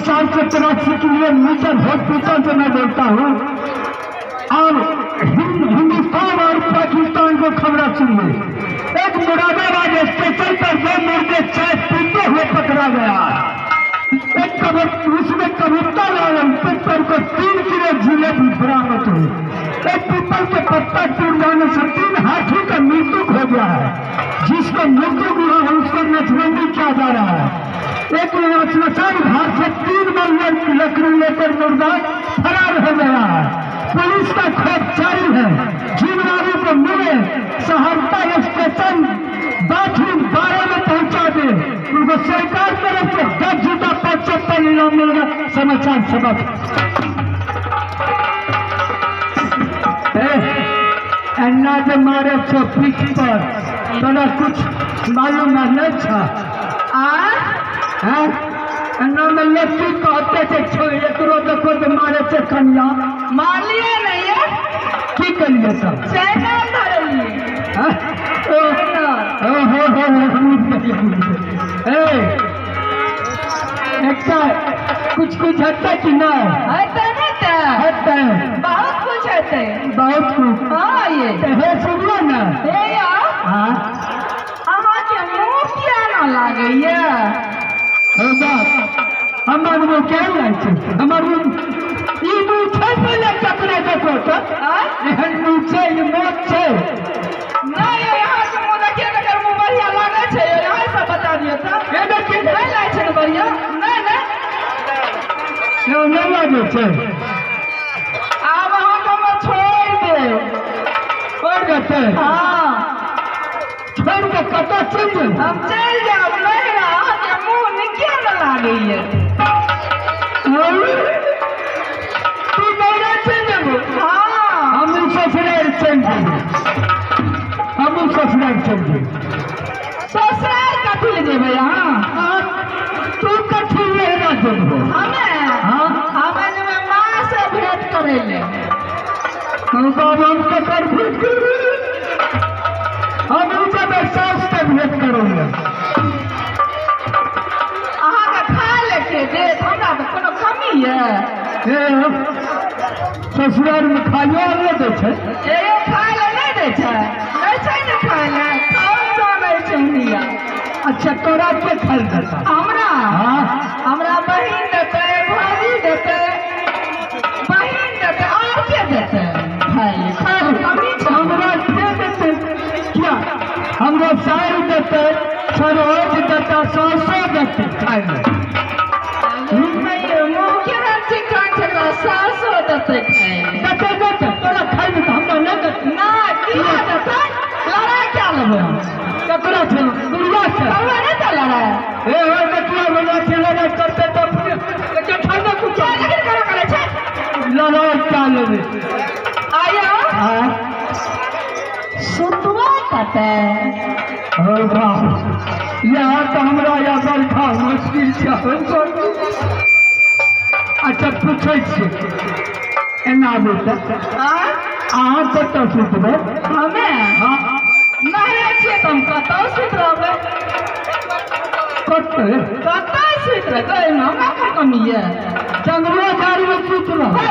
483 के लिए metre hospital से मैं बोलता हूँ। और हिंदुस्तान और पाकिस्तान को खबर सुनिए। एक मुरादाबाद स्टेशन पर दो मुर्दे चाय पीते हुए पकड़ा गया। एक उसमें कबूतर और पेपर को 3 किलो जिलेबी बरामद हुई। एक पीपल के पत्ता टूट जाने से 3 हाथी का मृत्यु हो गया है। जिसको मृत्यु हुआ है उसको नसबंदी किया जा रहा है। एक श्मशान घाट से 3 महीने की लकड़ी लेकर मुर्दा फरार हो गया है। पुलिस का खोज जारी है। जिम्मेदारी को मिले सहरसा स्टेशन बाथरूम 12 में पहुंचा दे, उनको सरकार तरफ से 10 जूता 5 चप्पल इनाम मिलेगा। समाचार सबक अन्ना के मारे छो पीठ पर तोरा कुछ मालूम नहीं था। अन्ना में लड़की कहते थे एकरो देखो तो मारे छे कन्या मारलिए नहीं है की करिए सब चैनल धरलिए। हो हो हो एकटा कुछ कुछ हटता कि नहीं हटता नहीं हटता बहुत कुछ हटते बहुत कुछ। हाँ ये हे सुनलो ना हे यार। हाँ अहाँ के मुँह किया ना लागैया। हमर मुँह केहन लागै छै? हमर मुँह ई मुँह छै पहिले ककरे देखो तऽ एहन मुँह छै, ई मौत छै नहीं। यहाँ के मुँह देखिए तकर मुँह बढ़िया लागै छै। यहाँ सब बता दियौ तऽ नहीं लागै छै ने बढ़िया? नहीं नहीं नहीं लागै छै। आब अहाँके हमर छोड़ि देब। छोड़ि देतै? हाँ छोड़ि कऽ कतऽ चलि जेबै? हम चलि जायब। नहीं अहाँके मुँह नीके ने लागैया। तू नैहरा चलि जेबो? हाँ हमहूँ ससुरारि चलि जेबै। हमहूँ ससुरारि चलि जेबै। ससुरारि कथी लए जेबै अहाँ? तू कथी नैहरा जेबहो? हमे हाँ हमे जेबै माँ से भेंट करै लए। बाबा हम ककर भेंट करबै? हमहूँ जेबै साउस से भेंट करै लए। अहाँके खाय लए के देत? हमरा तऽ कोनो कमी यऽ? ससुरारिमे खाइयो नहि दै छै। एगो खाय लए नहि दै छै? नहि छै ने खाय लए, खाओ जानै छै हिया। अच्छा तोरा के खाय लए देता? हमरा? हाँ हमरा बहिन हेतै। हो बाप, यहाँ तऽ हमरा या बरखा मुश्किल छै। अच्छा पूछै छियै, एना आबू तऽ अहाँ कतऽ सुतबै? हमे हँ। नहि छियै तऽ हम कतऽ सुति रहबै? कतऽ? कतऽ सुति रहबै, एहिमे हमरा कोन कमी यऽ? जंगलो झाड़मे सुति रहबै।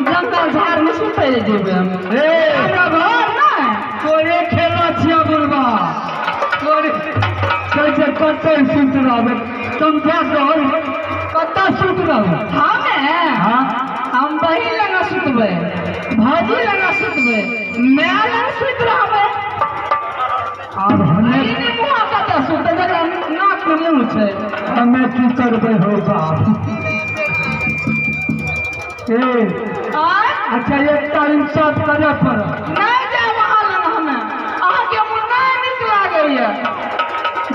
जंगल झाड़मे सुतै लए जेबै हम? हे, हमरा घर नहि। तोरे खेला छियै बुढ़बा, तोरे कहै छै कतऽ सुति रहबै। समझा दहल, कतऽ सुति रहबै? हमे? हँ। हम बहिन लग सुतबै, भौजी लग सुतबै, माय लग सुति रहबै। आब हमे ई मुँह कतऽ सुतै जकरा नाकमे मुँह छै? हमे की करबै हो बाप? ए। आँय? अच्छा, एकटा इंसाफ करऽ पड़त। नहि जायब अहाँ लग हमे, अहाँके मुँह नहि नीक लागैए।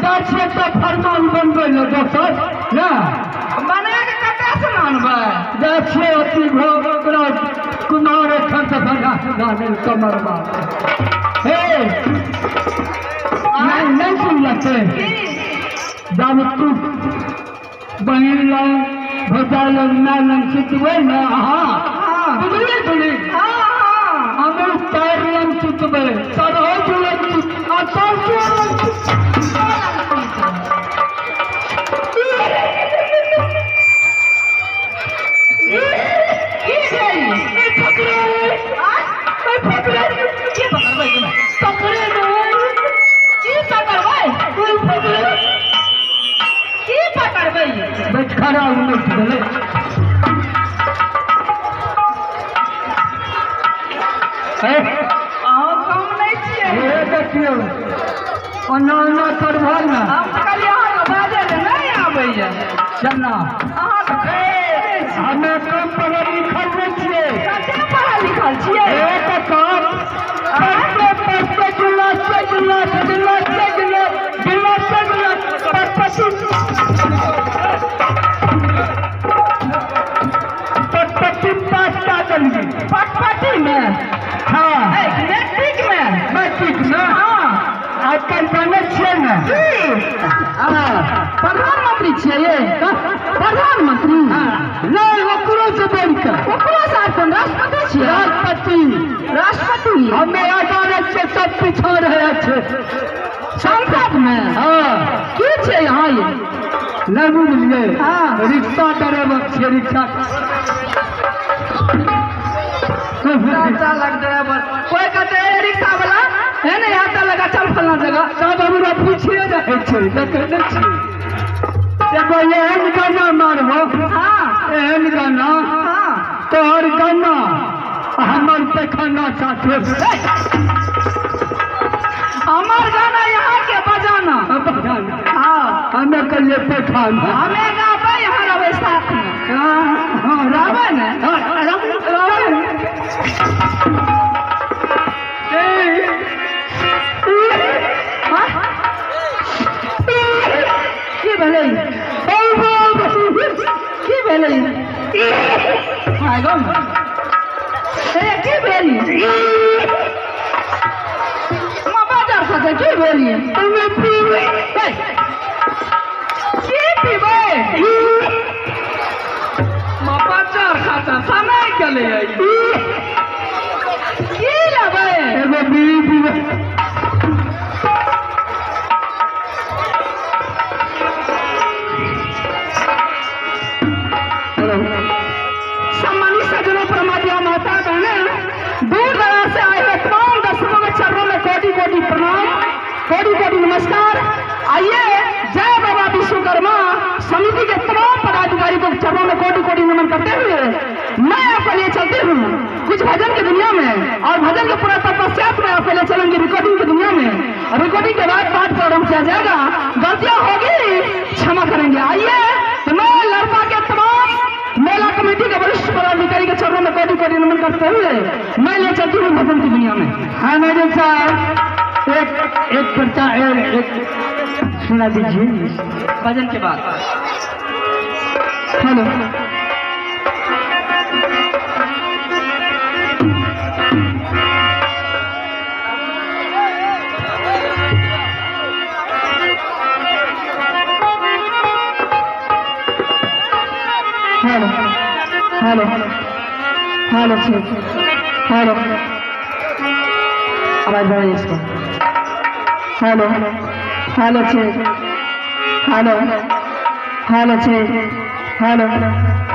जाइ छियै तऽ फरमान बनबै लए दोसर ने। बना कऽ कतऽसँ आनबै? जाइ छियै अथी ओकरा कुमार एखन तऽ बना गानै कमरबा। हे, नहि नहि सुनलकै। की? जब तू बहिन लग, भौजाइ लग, माय लग सुतबै ने अहाँ? हँ। बुझलियै सुनी? हँ हँ। हमहूँ पैर लग सुतबै, सरहोज लग आ सरसो लग। की भेल? आँय? की पकड़बै? पकड़े नहि। की पकड़बै? की पकड़बै? बैठ, खड़ा उमटि गेलै। हे। अहाँ कम नहि छियै। हे, देखियौ, ओना ओना करबह ने। हम तऽ कहलियै अहाँके बाजै लए नहि आबैए। चना। अहाँ तऽ हमे कम पढ़ल लिखल नहि छियै। कते पढ़ल लिखल छियै? हे कक्का, पढ़ते पढ़ते जिला से जिला से जिला से जिला जिला से जिला पटपटी पटपटी पास कऽ देलियै। पटपटीमे? हँ। मैट्रिकमे? मैट्रिक मे। हँ। आजकल जानै छियै ने? की? हँ। प्रधानमंत्री छियै ये? प्रधानमंत्री? नहि, ओकरो से बढ़िकऽ। ओकरो से आब कोन राष्ट्रपति छियै? राष्ट्रपति। राष्ट्रपति। हमे आगाँ छियै, सब पीछा रहै छै। संसदमे? हँ। की छै यहाँ ये? नहि बुझलियै? हँ। रिक्शा ड्राइवर छियै, रिक्शा। चालक, ड्राइवर। कोई कहते है रिक्शा वाला है ने, यहाँ चल लगा, चल फलना जगह। सब हमरा पूछिए रहै छै, देखै नहि छियै। एगो एहन गाना मारबो। हाँ। एहन गाना। हाँ। तोहर गाना आ हमर पैखाना साथे। हमार गाना यहाँ के बजाना। हाँ। हमे कहलियै पैखाना। हमें गाबै, यहाँ रहबै साथ में। हाँ। रहबै ने? हाँ। रहबै ने? हाँ? की भेलै? की भेलै? हाय गो, हे, की भेल? माँ बाजार खसे। की भेल? हे, की पीबै? माँ बाजार खाता समय गेलै। की लेबै? एगो बीड़ी पीबै। सम्मानित सज्जनों, परमात्मा, माता बहने, दूर दराज से आए हुए तमाम दर्शकों के चरणों में कोटि कोटि प्रणाम, कोटि कोटि नमस्कार। आइए, जय बाबा विश्वकर्मा समिति के तमाम पदाधिकारी को चरणों में कोटि कोटि नमन करते हुए मैं आपके लिए चलती हूँ कुछ भजन की दुनिया में और भजन के पूरा तत्पश्चात मैं आपके लिए चलूंगी रिकॉर्डिंग की दुनिया में और रिकॉर्डिंग के बाद पाठ प्रारंभ किया जाएगा। गलतियां होगी, क्षमा करेंगे। आइए, तो मैं लड़का के तमाम मेला कमेटी के वरिष्ठ पदाधिकारी के चरणों में कोटि कोटि नमन करते हुए मैं ले चलती हूँ भजन की दुनिया में। हाँ मैडम साहब, एक एक पर्चा एक एक सुना दीजिए। भजन के बाद। हेलो। हेलो हेलो हेलो ठीक हेलो, आवाज बढ़ाइए इसको। हेलो हेलो ठीक हेलो हेलो ठीक हेलो।